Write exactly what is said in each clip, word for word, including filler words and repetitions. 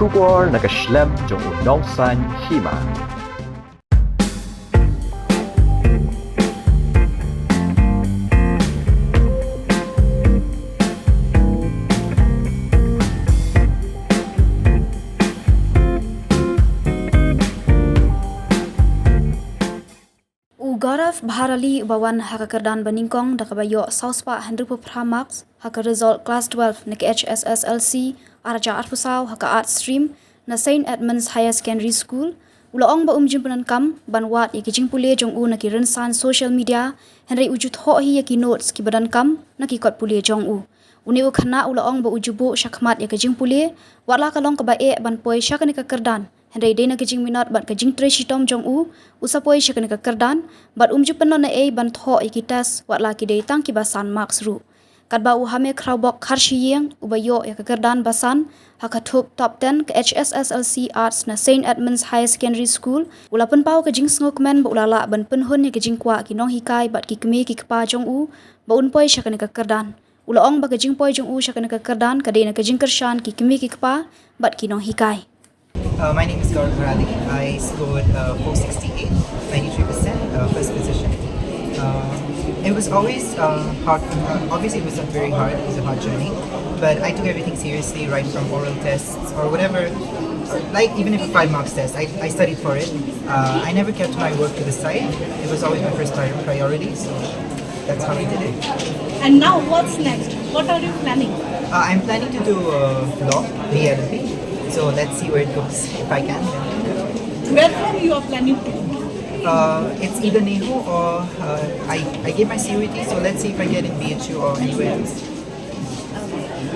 Khubor na ka shlem jong u nongsan hima. U Gaurav Bharali uba wan ha ka kyrdan ba nyngkong da kaba ïoh saw spah hynriewphew phra marks ha ka result class twelve na ka H S S L C arja arphew saw ha ka Arts stream na Saint Edmund's Higher Secondary School, u la ong ba um ju pyndonkam ban wad ïa ki jingpule jong u na ki rynsan social media, hynrei u ju thoh hi ïa ki notes kiba donkam na ki kot pule jong u. Une u khynnah u la ong ba u ju buh shakhmat ïa ka jingpule, wat la ka long kaba eh ban poi sha kane ka kyrdan, hynrei dei na ka jingminot bad ka jingtrei shitom jong u, u sa poi sha kane ka kyrdan, bad um ju pynlong ei ban thoh ïa ki test, wat la ki dei tang kiba san marks ruh. Katba u Hame Khrawbok Kharshiing, uba ïoh ïa ka kyrdan ba san ha ka thup top ten ka H S S L C Arts na Saint Edmund's Higher Secondary School, u la pynpaw ka jingsngewkmen ba u la lah ban pynhun ïa ka jingkwah ki nonghikai bad ki kmie ki kpa jong u ba un poi sha kane ka kyrdan. U la ong ba ka jingpoi jong u sha kane ka kyrdan ka dei na ka jingkyrshan ki kmie ki kpa bad ki nonghikai. Uh, my name is Gaurav Bharali. I scored uh, four sixty-eight, ninety-three percent, uh, first position. Uh, it was always uh, hard. Uh, obviously, it was a very hard. It was a hard journey, but I took everything seriously, right from oral tests or whatever. Like even if a five marks test, I, I studied for it. Uh, I never kept my work to the side. It was always my first pri- priority. So that's how I did it. And now what's next? What are you planning? Uh, I'm planning to do uh, law, B L B. So let's see where it goes. If I can. Where from you are planning to? Uh, it's either NEHU or uh, I, I gave my C U E T, so let's see if I get in B H U or anywhere else.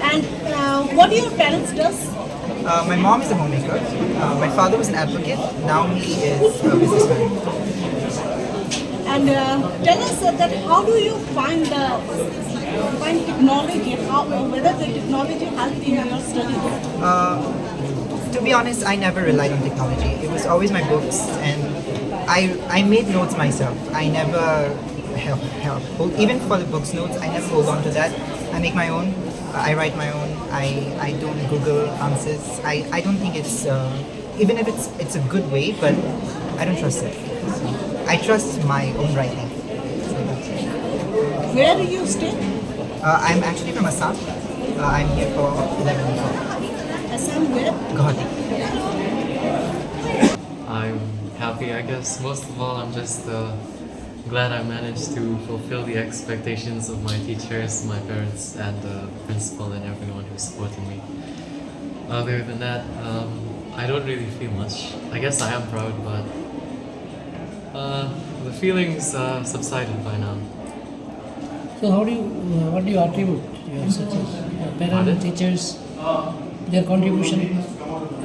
And uh, what do your parents does? Uh, my mom is a homemaker. Uh, my father was an advocate. Now he is a businessman. And uh, tell us uh, that how do you find the find technology? How uh, whether the technology helped in your studies? Uh, to be honest, I never relied on technology. It was always my books, and I I made notes myself. I never help help hold, even for the books notes. I never hold on to that. I make my own. I write my own. I I don't Google answers. I I don't think it's uh, even if it's it's a good way, but I don't trust it. I trust my own writing. Where do you stay? Uh, I'm actually from Assam. Uh, I'm here for eleven years. Assam where? Guwahati. I'm happy, I guess. Most of all, I'm just uh, glad I managed to fulfill the expectations of my teachers, my parents, and the principal, and everyone who supported me. Other than that, um, I don't really feel much. I guess I am proud, but uh, the feelings uh, subsided by now. So how do you, uh, what do you attribute your success? Uh, parents, Pardon? Teachers, their contribution,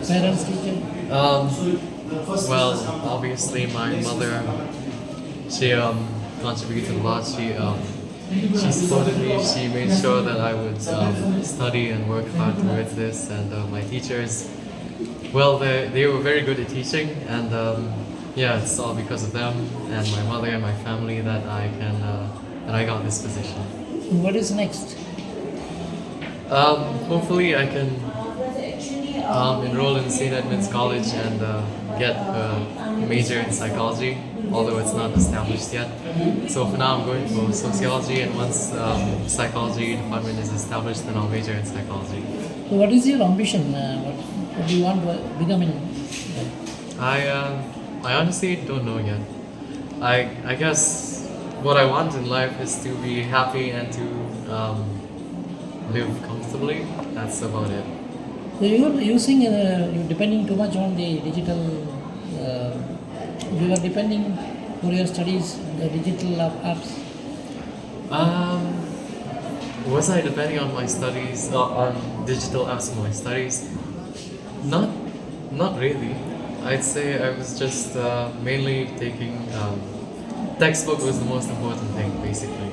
parents, teachers? Um, well, obviously, my mother, she um, contributed a lot. She um, she supported me. She made sure that I would um, study and work hard towards this. And uh, my teachers, well, they, they were very good at teaching. And um, yeah, it's all because of them and my mother and my family that I can uh, that I got this position. So what is next? Um, hopefully, I can um, enroll in Saint Edmund's College and uh, get a major in psychology, although it's not established yet. So for now, I'm going for sociology, and once um, psychology department is established, then I'll major in psychology. So what is your ambition? Uh, what, what do you want to become in life? I uh, I honestly don't know yet. I I guess what I want in life is to be happy and to um, live comfortably. That's about it. So you are using, uh, you're depending too much on the digital, uh, you are depending for your studies, the digital app- apps. Um, was I depending on my studies, uh, on digital apps for my studies? Not, not really. I'd say I was just uh, mainly taking um, textbook was the most important thing, basically.